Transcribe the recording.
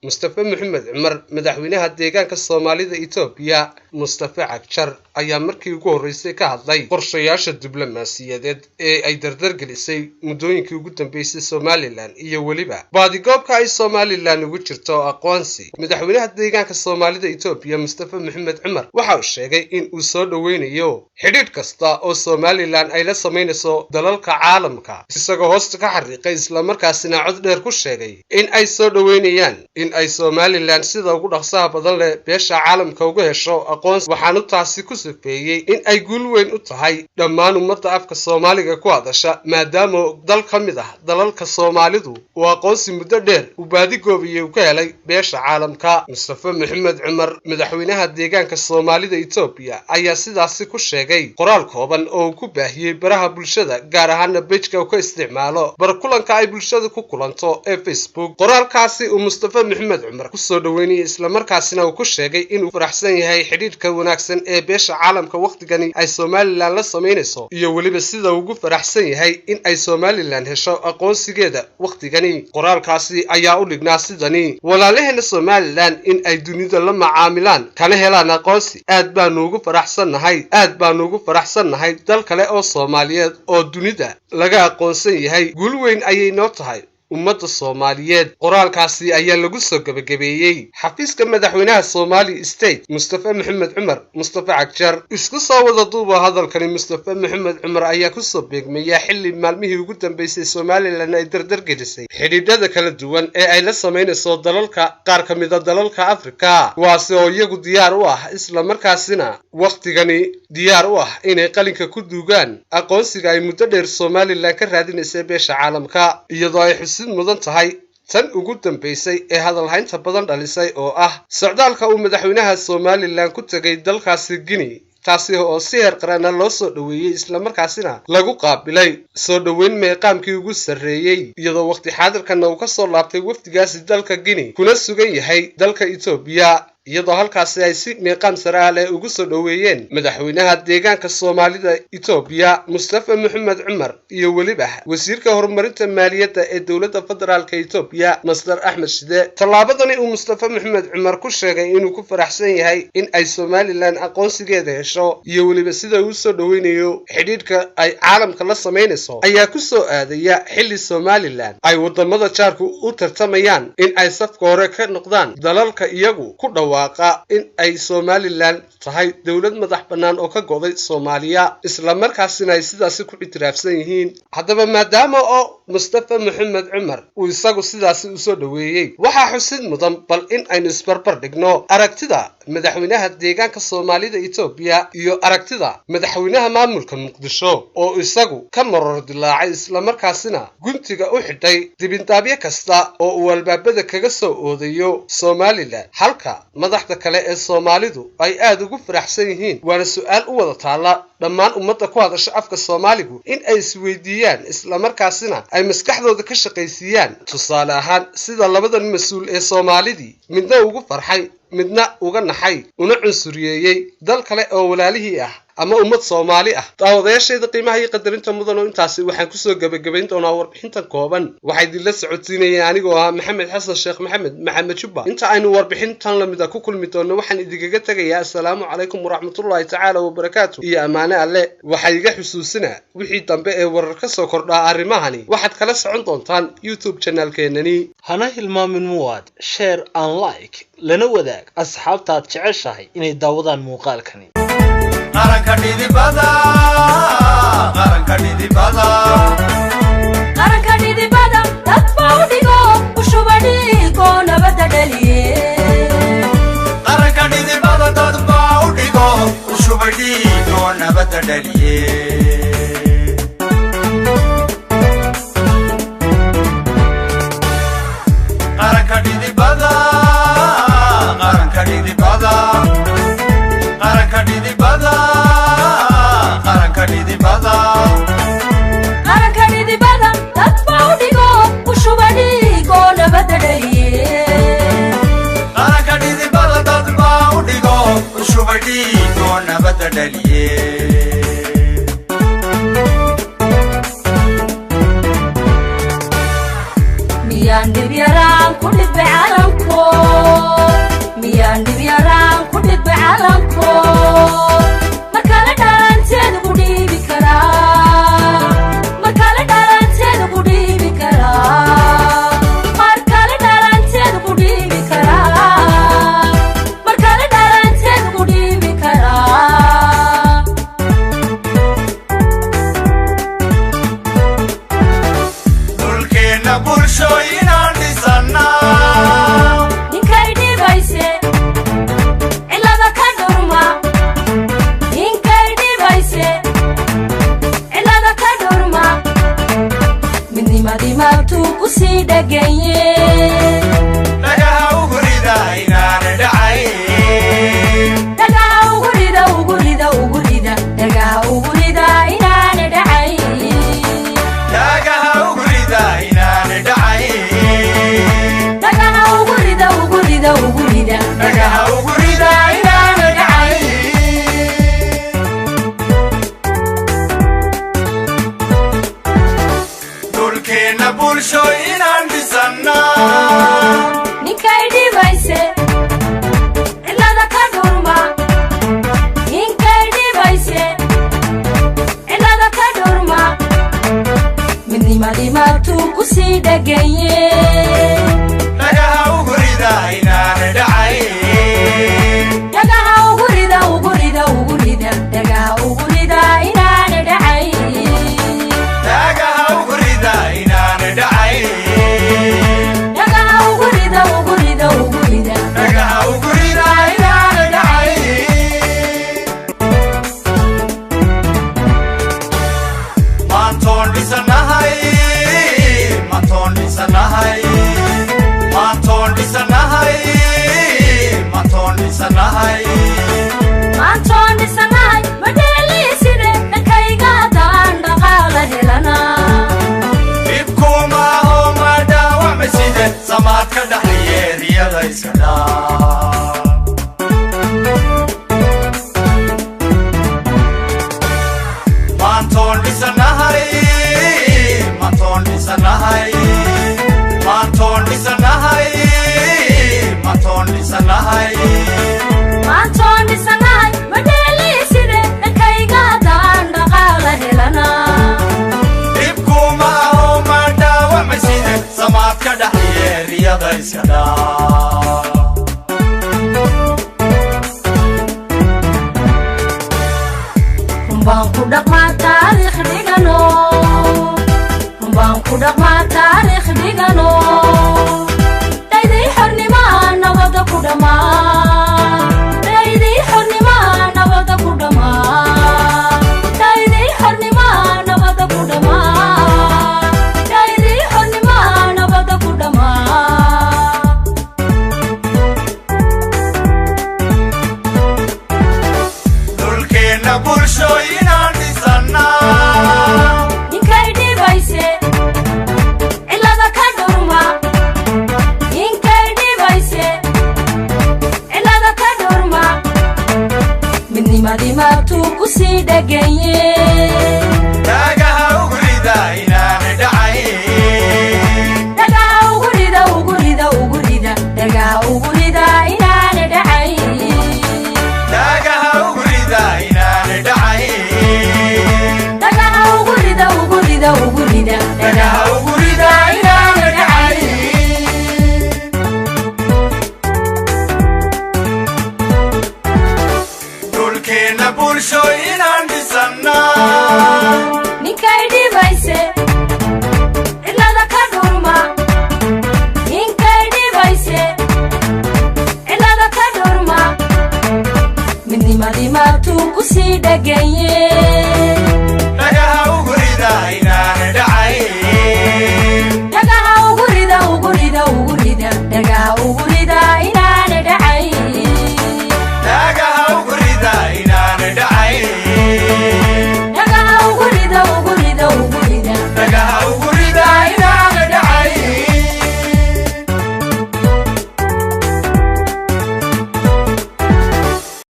Mustafe Maxamed Cumar, madaxweynaha deegaanka Soomaalida Itoobiya Mustafe Cagjar, ayaa markii ugu horreysay ka hadlay qorshayaasha diblomaasiyadeed ee ay dardargelisay muddooyinkii ugu dambeysay Somaliland iyo weliba baadigoobka ay Somaliland ugu jirto aqoonsi. Madaxweynaha deegaanka Soomaalida Itoobiya Mustafe Maxamed Cumar waxa uu sheegay in uu soo dhoweynayo xidhiidh kasta oo Somaliland ay la samaynayso dalalka caalamka, isagoo hoosta ka xariiqay islamarkaasina cod dheer ku sheegay in ay soo dhoweynayaan in ay Somaliland sida ugu dhaqsaha badan leh beesha caalamka uga hesho aqoonsi. Waxaanu taasi ku sifeeyey in ay guul weyn u tahay dhammaan ummadda afka Soomaaliga ku hadasha, maadaama dal ka mid ah dalalka Soomaalidu uu aqoonsi muddo dheer uu baadigoobiyey uu ka helay beesha caalamka. Mustafe Maxamed Cumar, madaxweynaha deegaanka Soomaalida Itoobiya, ayaa sidaasi ku sheegay qoraal kooban oo uu ku baahiyey baraha bulshada, gaar ahaana page-ka uu ka isticmaalo barkulanka ay bulshada ku kulanto ee Facebook. Qoraalkaasi uu Mustafe Maxamed Cumar kusoo dhoweynayay islamarkaasina uu ku sheegay inuu faraxsan yahay xidhiidhka wanaagsan ee beesha caalamka wakhtigani ay Somaliland la samaynayso, iyo weliba sida ugu faraxsan yahay in ay Somaliland hesho aqoonsigeeda wakhtigani. Qoraalkaasi ayaa u dhignaa sidani: walaalaheena Somaliland in ay dunida la macaamilaan kana helaan aqoonsi, aad baanu ugu faraxsannahay, aad baanu ugu faraxsannahay dal kale oo Soomaaliyeed oo dunida laga aqoonsan yahay, guul weyn ayay noo tahay ummadda Soomaaliyeed. Qoraalkaasi ayaa lagu soo gebagabeeyey xafiiska madaxweynaha Somali State Mustafe Maxamed Cumar Mustafe Cagjar. Isku soo wada duuba, hadalkani Mustafe Maxamed Cumar ayaa kusoo beegmaya xilli maalmihii ugu dambeysay Somaliland ay dardargelisay xidhiidhada kala duwan ee ay la samaynayso dalalka qaar ka mida dalalka Afrika, kuwaasi oo iyagu diyaar u ah islamarkaasina wakhtigani diyaar u ah inay qalinka ku duugaan aqoonsiga ay muddo dheer Somaliland ka raadinaysay beesha caalamka, iyadoo ay xusid mudan tahay tan ugu dambeysay ee hadalhaynta badan dhalisay oo ah socdaalka uu madaxweynaha Somaliland ku tegay dalkaasi Guinea, taasi oo si heer qarana loo soo dhoweeyey islamarkaasina lagu qaabilay soo dhoweyn meeqaamkii ugu sarreeyey, iyadoo waqti xaadirkana uu ka soo laabtay wafdigaasi dalka Guinea kuna sugan yahay dalka Itoobiya, iyadoo halkaasi ay si meeqaam sare ah leh ugu soo dhoweeyeen madaxweynaha deegaanka Soomaalida Itoobiya Mustafa Maxamed Cumar iyo weliba wasiirka horumarinta maaliyadda ee dowladda federaalka Itoobiya Master Axmed Shide. Tallaabadani uu Mustafa Maxamed Cumar ku sheegay inuu ku faraxsan yahay in ay Somaliland aqoonsigeeda hesho iyo weliba sida uu soo dhoweynayo xidhiidhka ay caalamka la samaynayso ayaa ku soo aadaya xilli Somaliland ay wadamada jaarku u tartamayaan in ay safka hore ka noqdaan dalalka iyagu ku dhawaaqa in ay Somaliland tahay dowlad madax bannaan oo ka go'day Soomaaliya, islamarkaasina ay sidaasi ku ictiraafsan yihiin. Haddaba, maadaama oo Mustafa Maxamed Cumar uu isagu sidaasi usoo dhoweeyey, waxaa xusid mudan bal in aynu isbarbar dhigno aragtida madaxweynaha deegaanka Soomaalida Itoobiya iyo aragtida madaxweynaha maamulka Muqdisho oo isagu ka maror dilaacay islamarkaasina guntiga u xidhay dibindaabyo kasta oo uu albaabada kaga soo oodayo Somaliland, halka madaxda kale ee Soomaalidu ay aada ugu faraxsan yihiin. Waana su-aal u wada taalla dhammaan ummadda ku hadasha afka Soomaaligu in ay isweydiiyaan islamarkaasina ay maskaxdooda ka shaqaysiiyaan, tusaale ahaan sida labadan mas-uul ee Soomaalidii midna ugu farxay midna uga naxay una cunsuriyeeyey dal kale oo walaalihii ah ama ummad Soomaali ah. Daawadayaashayda qiimaha iyo qadarinta mudan, oo intaasi waxaan kusoo gebagabayn doonaa warbixintan kooban. Waxaa idinla socodsiinayay anigoo ah Maxamed Xasan Sheekh Maxamed Maxamed Jubba. Inta aynu warbixintan lamida ku kulmi doonno, waxaan idinkaga tegayaa assalaamu calaykum waraxmatullaahi tacaala wabarakaatu iyo ammaane alle. Waxaa iga xusuusinaa, wixii dambe ee warar ka soo kordhaa arrimahani waxaad kala socon doontaan YouTube channel-keenani. Hana hilmaamin muwaad share and like, lana wadaag asxaabtaad jeceshahay inay daawadaan muuqaalkani. Qaranka dhidibada, qaranka dhidibada. Qaranka dhidibada dad baa u dhigo, u shuba dhiigo, nabadda dhaliye. Qaranka dhidibada dad baa u dhigo, u shubay dhiigo, nabadda dhaliye. Qaranka dhidibada, qaranka dhidibada, qaranka dhidibada, qaranka dhidibada. Qaranka dhidibada dad baa u dhigo, u shuba dhiigo, nabadda dhaliye. Qaranka dhidibada dad baa u dhigo, u shubay dhiigo, nabadda dhaliye. Miyaan dhib yaraan ku dhibay calanko? Riyada iska dhaa. Maantoon dhisanahay, maantoon dhisanahay, maantoon dhisanahay, maantoon dhisanahay. Maantoon dhisanahay madheeliiside dhankayga haddaan dhaqaala helana. Dhibkuma aho, ma dhaawacmayside, samaad ka dhaxliye, riyada iska dhaa. Runbaan ku dhaqmaa taariikh dhigano, runbaan ku dhaqmaa taariikh dhigano, dhaydii xornimaa nabada ku dhammaa, dhaydii xornimaa nabada ku dhammaa, dhaydii xornimaa nabada ku dhammaa, dhaydii xornimaa nabada ku dhammaa. Dhulkeenna bulshooyinaan dhisannaa. Ninkay dhibayse cilada ka dhurma, ninkay dhibayse cilada ka dhurma, midnimadii maagtuu ku sii dheganye. Dhagaha ugu rida inaanay dhacayn. Dhagaha ugu rida, ugu rida, ugu rida, dhagaha ugu rida inaana dhacayn. Dhagaha ugu rida inaanay dhacayn. Dhagaha ugu rida, ugu rida, ugu rida, dhagaha ugu rida inaanay dhacayn. Dhulkeenna bulshooyinaan dhisannaa. Ninkay